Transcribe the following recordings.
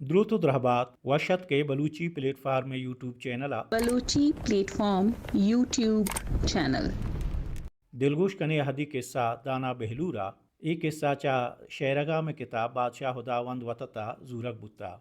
دروت و درہبات، وش اتکے Balochi platform YouTube channel ءَ۔ Balochi platform YouTube channel. دلگوش کنے اہدی قصہ دانا بہلور ءَ۔ اے قصہ چہ شئیرگام ءِ کتاب بادشاہ ہداوند وتت ءَ زورگ بوتہ۔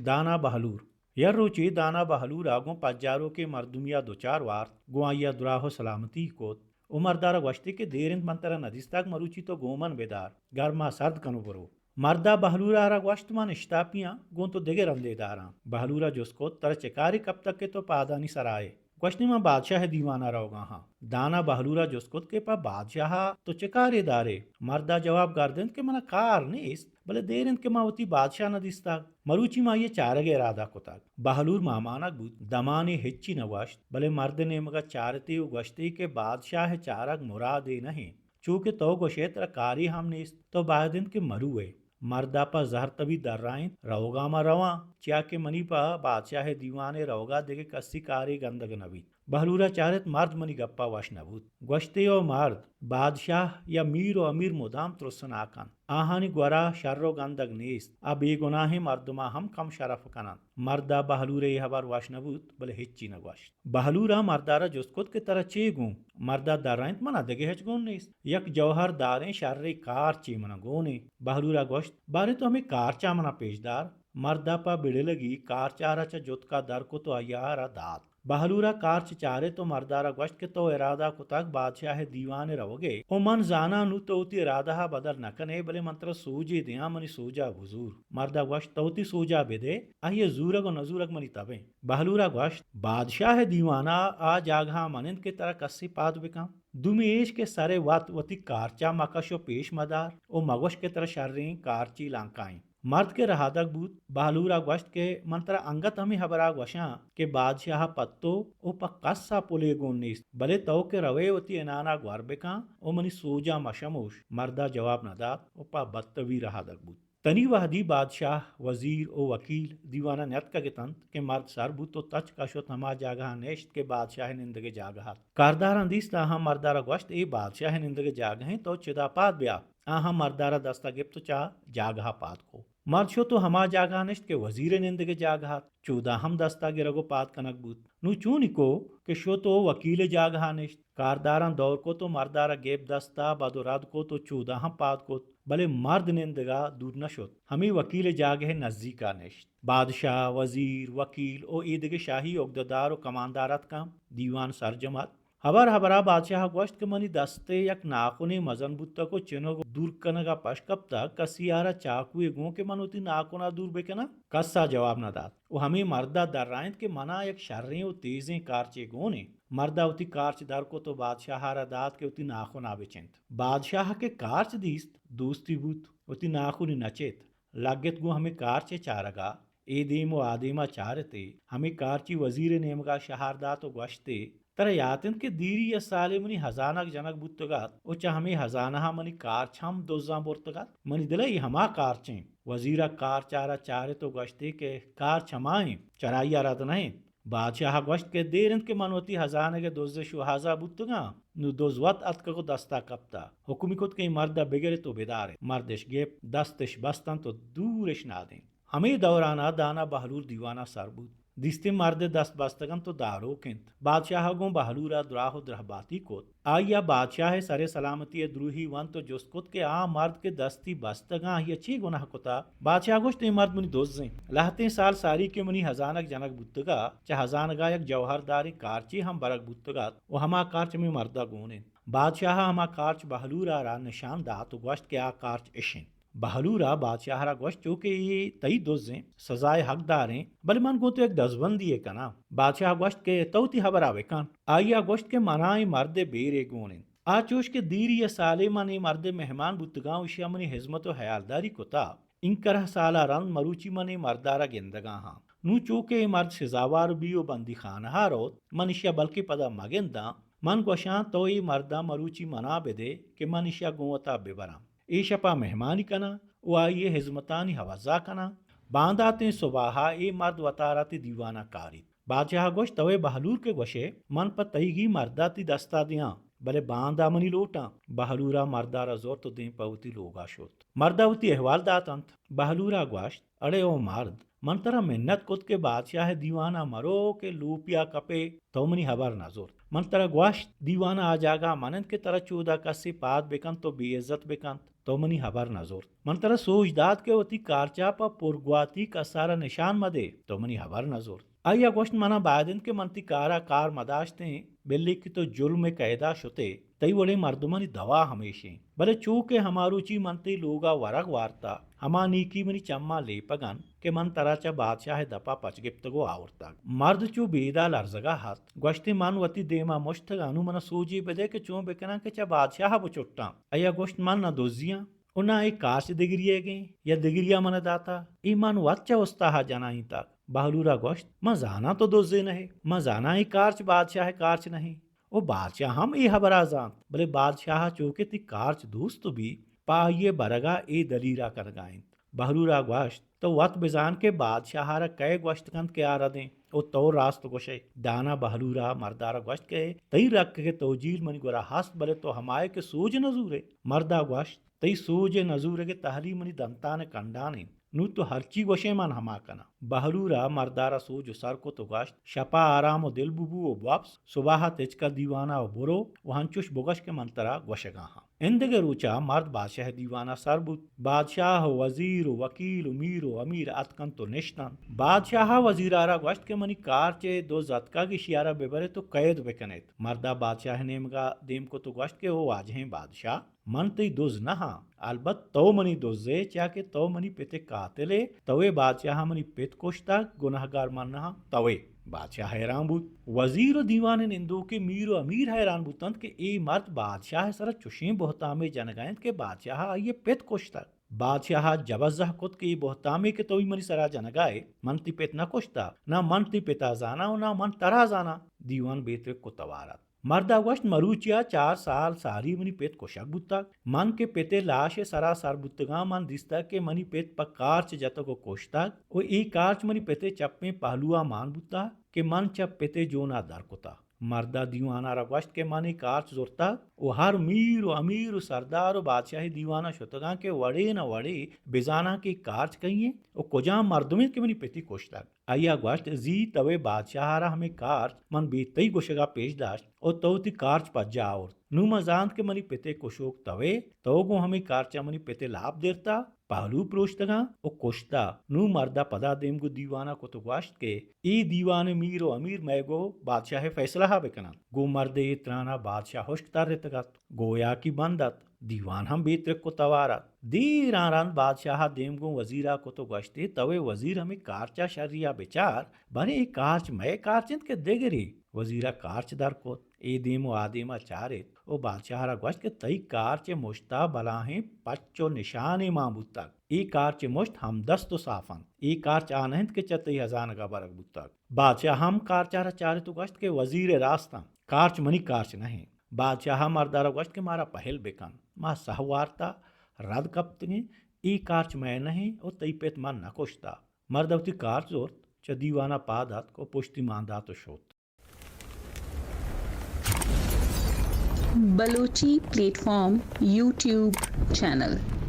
دانا بہلور۔ یک روچے دانا بہلور ءَ گوں پجاروکیں مردمے ءَ دچار وارت، گوں آئی ءَ دراہ و سلامتی کت و مرد ءَ را گوشتی کہ دیر انت من ترا ندیستگ، مروچی تو گوں من بدار، گرم ءَ سرد کن و برو۔ مرد ءَ بہلور ءَ را گوشت من اشتاپی آں، گوں تو دگہ رندے داراں۔ بہلور ءَ جست کت ترا چہ کارے کپتگ کہ تو پادانی سرا ئے؟ گوشتی من بادشاہ ءِ دیوان ءَ روگا آں۔ دانا بہلور ءَ جست کت کہ پہ بادشاہ ءَ تو چہ کارے دارے؟ مرد ءَ جواب گردینت کہ من ءَ کار نیست، بلے دیر انت کہ من وتی بادشاہ نہ دیستگ۔ مروچی من آئی ءِ چارگ ءِ ارادہ کتگ۔ بہلور مہمانگ بوت، دمانے ہچی نہ گوشت، بلے مرد ءِ نیمگ ءَ چارتی و گوشتی کہ بادشاہ ءِ چارگ مرادے نہ انت۔ چو کہ تو گوش ئے ترا کارے ہم نیست، تو باید انت کہ مروئے۔ مرد ءَ پہ زہر تبی درائینت، روگا من رواں، چیا کہ منی پہ بادشاہ ءِ دیوان ءَ روگ ءَ دگہ کسی کارے گندگ نہ بیت۔ بہلور ءَ چارت، مرد منی گپ ءَ وش نہ بوت۔ گوشتی او مرد، بادشاہ یا میر و امیر مدام ترسناک انت۔ آہانی گورا شر و گندگ نیست، آ بے گناہیں مردماں ہم کم شرف کننت۔ مرد ءَ بہلور ءِ اے ہبر وش نہ بوت، بلے ہچی نہ گوشت۔ بہلور ءَ مرد ءَ را جست کت کہ ترا چے گون؟ مرد ءَ درائینت، من ءَ دگہ ہچ گون نیست، یک جوہر داریں شریں کارچے من ءَ گون انت۔ بہلور ءَ گوشت، باریں تو ہمے کارچ ءَ من ءَ پیش دار۔ مرد ءَ پہ بڑلگی کارچ ءَ را چہ جتک ءَ در کت و آئی ءَ را دات۔ بہلور ءَ کارچ چارت و مرد ءَ را گوشت کہ تو ارادہ کتگ بادشاہ ءِ دیوان ءَ روگ ءِ و من زاناں نوں تو وتی ارادہ ءَ بدل نہ کن ئے، بلے من ترا سوجے دیاں، منی سوج ءَ بزور۔ مرد ءَ گوشت تو وتی سوج ءَ بدئے، آئی ءِ زورگ و نہ زورگ منی تب انت۔ بہلور ءَ گوشت بادشاہ ءِ دیوان ءَ آ جاگہ ءَ من انت کہ ترا کسے پاد بکن۔ دومی ایش کہ سر ءِ وت وتی کارچ ءَ مکش و پیش مدار و مگوش کہ ترا شریں کارچے لانکائیں۔ مرد کہ رہادگ بوت، بہلور ءَ گوشت کہ من ترا انگت ہمے ہبر ءَ گوشاں کہ بادشاہ ءَ پہ تو و پہ کس ءَ پلے گون نیست، بلے تو کہ روئے وتی انان ءَ گور بکن و منی سوج ءَ مشموش۔ مرد ءَ جواب نہ دات و پہ بتوی رہادگ بوت۔ تنی وہدی بادشاہ، وزیر و وکیل دیوان ءَ نیتکگ اتنت کہ مرد سر بوت و تچک ءَ شت ہما جاگہ ءَ نشت کہ بادشاہ ءِ نندگ ءِ جاگہ ات۔ کارداراں دیست، آہاں مرد ءَ را گوشت اے بادشاہ ءِ نندگ ءِ جاگہ انت، تو چدا پاد بیا۔ آہاں مرد ءَ را دست ءَ گپت و چہ جاگہ ءَ پاد کو۔ مرد شت و ہما جاگہ ءَ نشت کہ وزیر ءِ نندگ ءِ جاگہ ات۔ چودا ہم دست ءَ گرگ و پاد کنگ بوت۔ نوں چونی کو کہ شت و وکیل ءِ جاگہ ءَ نشت۔ کارداراں دور کت و مرد ءَ را گپت، دست ءَ بد و رد کت و چودا ہم پاد کت، بلے مرد نندگ ءَ دور نہ شت۔ ہمے وکیل ءِ جاگہ ءِ نزیک ءَ نشت۔ بادشاہ، وزیر، وکیل و اے دگہ شاہی اگدہ دار و کماندار اتکاں۔ دیوان سرجم ات۔ ہبر ہبر ءَ بادشاہ ءَ گوشت کہ منی دست ءِ یک ناکنے مزن بوتگ و چنگ دور کنگ ءَ پش کپتگ، کسی ءَ را چاکوے گون کہ من وتی ناکن ءَ دور بکناں؟ کس ءَ جواب نہ دات و ہمے مرد ءَ درائینت کہ من ءَ یک شریں و تیزیں کارچے گون انت۔ مرد ءَ وتی کارچ در کت و بادشاہ ءَ را دات کہ وتی ناکن ءَ بچنت۔ بادشاہ ءَ کہ کارچ دیست، دوستی بوت، وتی ناکنے نہ چت۔ لگت گوں ہمے کارچ ءِ چارگ ءَ، اے دیم و آ دیم ءَ چارت ئے، ہمے کارچی وزیر ءِ نیمگ ءَ شہار دات و گوشت ئے، ترا یات انت کہ دیری ءَ سالے منی ہزانگ جنگ بوتگ ات و چہ ہمے ہزانہ ءَ منی کارچ ہم دزاں برتگ ات؟ منی دل ءَ اے ہما کارچ انت۔ وزیر ءَ کارچ ءَ را چارت و گوشت ئے کہ کارچ ہما انت، چرائی ءَ رد نہ انت۔ بادشاہ ءَ گوشت کہ دیر انت کہ من وتی ہزانگ ءِ دز ءِ شوہاز ءَ بوتگاں، نوں دز وت اتکگ و دست ءَ کپتہ۔ حکمی کت کہ اے مرد ءَ بگرت و بدارت۔ مرد اش گپت، دست اش بست انت و دور اش نادینت۔ ہمے دوران ءَ دانا بہلور دیوان ءَ سر بوت۔ دیست ئے مرد ءِ دست بستگ انت و داروک انت۔ بادشاہ ءَ گوں بہلور ءَ دراہ و درہباتی کت۔ آئی ءَ بادشاہ ءِ سر ءِ سلامتی ءِ دروہی ونت و جست کت کہ آ مرد کہ دستی بستگاں، آئی ءَ چے گناہ کتہ؟ بادشاہ ءَ گوشت، اے مرد منی دز انت۔ لہتیں سال ساری کہ منی ہزانگ جنگ بوتگ ات، چہ ہزانگ ءَ یک جوہر داریں کارچے ہم برگ بوتگ ات و ہما کارچ ہمے مرد ءَ گون انت۔ بادشاہ ءَ ہما کارچ بہلور ءَ را نشان دات و گوشت کہ آ کارچ اش انت۔ بہلور ءَ بادشاہ ءَ را گوشت، چو کہ اے تئی دز انت، سزا ءِ حقدار انت، بلے من گوں تو یک دزبندی یے کناں۔ بادشاہ ءَ گوشت کہ تو وتی ہبر ءَ بکن۔ آئی ءَ گوشت کہ من ءَ اے مرد ءِ بیرے گون انت۔ آ چوش کہ دیری ءَ سالے من اے مرد ءِ مہمان بوتگاں، ایشی ءَ منی ہزمت و ہیالداری کتہ، اینکرہ سال ءَ رند مروچی من اے مرد ءَ را گندگا آں۔ نوں چو کہ اے مرد سزاوار بی و بندی خانہ ءَ روت، من ایشی ءَ بلکیں پدا مہ گنداں۔ من گوشاں تو اے مرد ءَ مروچی من ءَ بدے کہ من ایشی ءَ گوں وت ءَ ببراں۔ اے شپ ءَ مہمانی کناں و آئی ءِ ہزمتانی ہوزا کناں۔ بانداتیں سباہ ءَ اے مرد وتارا تئی دیوان ءَ کاریت۔ بادشاہ ءَ گوشت، تو اے بہلور کہ گوش ئے، من پہ تئیگی مرد ءَ تئی دست ءَ دیاں۔ بلے باندا منی لوٹاں۔ بہلورا مردا را زرت و دیم پہ وتی لوگا شت۔ مردا وتی احوال داتنت۔ بہلورا گوشت، اڑے او مرد، من ترا منت کت کہ بادشاہ دیوانا مرو کہ لوپیا کپے، تو منی ہبر نہ زرت۔ من ترا گوشت، دیوانا آ جاگہ من انت کہ ترا چودا کسے پاد بکنت و بے عزت بکنت، تو منی ہبر نہ زرت۔ من ترا سوج دات کہ وتی کارچا پہ پرگواتی کسارا نشان مدے، تو منی ہبر نہ زرت۔ آئی ء گوشت، من ء باید انت کہ من تئی کار ء کار مداشتیں، بلے کہ تو جرم ء قید ء شت ئے، تئی وڑیں مردمانی دوا ہمیش انت۔ بلے چو کہ ہما روچی من تئی لوگ ء ورگ وارت ء ہما نیکی منی چماں لیپگ انت کہ من ترا چہ بادشاہ ء دپ ء پچ گپتگ ء آورتگ۔ مرد چو بید ء لرزگ ء ات، گوشت ئے، من وتی دیم ء مشتگ آں، نوں من ء سوجے بدئے کہ چون بکناں کہ چہ بادشاہ ء بچٹاں۔ آئی ء گوشت، من نہ دزی آں۔ و ناں اے کارچ دگریئیگیں یا دگریا من داتا، اے من وت چہ استاہا جنائینتگ۔ بہلورا گوشت، من زاناں تو دزے نہ ئے، من زاناں اے کارچ بادشاہ کارچ نہ ایں۔ و بادشاہ ہم اے ہبرا زانت، بلے بادشاہ چو کہ تئی کارچ دوست بی، پہ آئی برگا اے دلیرا کنگا انت۔ بہلورا گوشت، تو وت بزان کہ بادشاہ را کئے گوشت کنت کہ آ ردیں؟ و تو راست گوشئے۔ دانا بہلورا مردارا گوشت کہ تئی رکگ توجیل منی گورا ہست، بلے تو ہمائے کہ سوج نزورئے۔ مردا گوشت، تئی سوج ء نزورگ ء تہلی منی دنتان ء کنڈان انت۔ نوں تو ہرچی گوشئے من ہما کناں۔ بہلور ء مردار ء سوج و سر کت و گوشت، شپ ء آرام و دل ببو و بوپس، صباح ء تچک ء دیوان ء و برو و ہنچوش بگوش کہ من ترا گوشگ ء آں۔ ایندگہ روچ ء مرد بادشاہ ء دیوان ء سر بوت۔ بادشاہ و وزیر و وکیل و میر و امیر اتکنت و نشتنت۔ بادشاہ ء وزیر ء را گوشت کہ منی کارچ ء دز اتکگ، ایشی ء را ببر ات و قید بکن ات۔ مرد ء بادشاہ ء نیمگ ء دیم کت و گوشت کہ او واجہیں بادشاہ! من تئی دز نہ آں، البت تو منی دز ئے، چیا کہ تو منی پت ء قاتل ئے، توئے بادشاہ ء منی پت کشتگ، گنہگار من نہ آں، توئے۔ بادشاہ حیران بوت۔ وزیر و دیوان ء نندوکیں میر و امیر حیران بوتنت کہ اے مرد بادشاہ ء سرا چشیں بہتامے جنگا انت کہ بادشاہ ء آئی ء پت کشتگ۔ بادشاہ ء جبزہ کت کہ اے بہتامے کہ تو منی سرا جنگا ئے، من تئی پت نہ کشتگ، نہ من تئی پتا زاناں و نہ من ترا زاناں۔ دیوان بے ترک و توار ات۔ مردا گوشت، مروچیا چار سال ساری منی پت کشگ بوتگ۔ من کہ پت ء لاش ء سرا سر بوتگاں، من دیستگ کہ منی پت پہ کارچ جتگ و کشتگ و اے کارچ منی پت ء چپیں پہلوا مان بوتگ کہ من چہ پت ء جونا در کتگ۔ مردا دیوان ء را گوشت کہ من اے کارچ زرتگ و ہر میر و امیر و سردار و بادشاہی دیوان ء شتگاں کہ وڑے نہ وڑے بزاناں کہ اے کارچ کئی انت و کجام مردم انت کہ منی پتی کشتگ۔ آئی ء گوشت، زی توئے بادشاہ ء را ہمے کارچ من بے تئی گوشگ ء پیش داشت و تو وتی کارچ پجا آورت۔ نوں من زانت کہ منی پت ء کشوک توئے، تو گوں ہمے کارچ ء منی پت ء لاپ درتا، پہلو پروشتگاں و کشتا۔ نوں مرد ء پدا دیم گوں دیوان ء کت و گوشت کہ اے دیوان ء میر و امیر مئے گوں بادشاہ ء فیصلہ ء بکننت۔ گوں مرد ء اے تران ء بادشاہ ہشک ترتگ ات۔ گویاکی بند ات۔ دیوان ہم بے ترک و توار ات۔ دیراں رند بادشاہ ء دیم گوں وزیر ء کت و گوشت ئے، توئے وزیر ہمے کارچ ء شری ء بچار، بلے اے کارچ مئے کارچ انت کہ دگرے؟ وزیر ء کارچ در کت، اے دیم و آ دیم ء چارت و بادشاہ ء را گوشت کہ تئی کارچ ء مشت ء بلاہیں پچ و نشانے مان بوتگ۔ اے کارچ ء مشت ہمدست و صاف انت۔ اے کارچ آ نہ انت کہ چہ تئی ہزانگ ء برگ بوتگ۔ بادشاہ ہم کارچ ء را چارت و گوشت کہ وزیر ء راست انت، کارچ منی کارچ نہ انت۔ بادشاہ ء مرد ء را گوشت کہ مارا پہل بکن، ما سہ وارتا رد کپتگیں، اے کارچ مئے نہ انت و تئی پت من نہ کشتا۔ مرد ء وتی کارچ زرت، چہ دیوان ء پاد اتک و پشتی مان دات و شت۔ Balochi platform YouTube channel.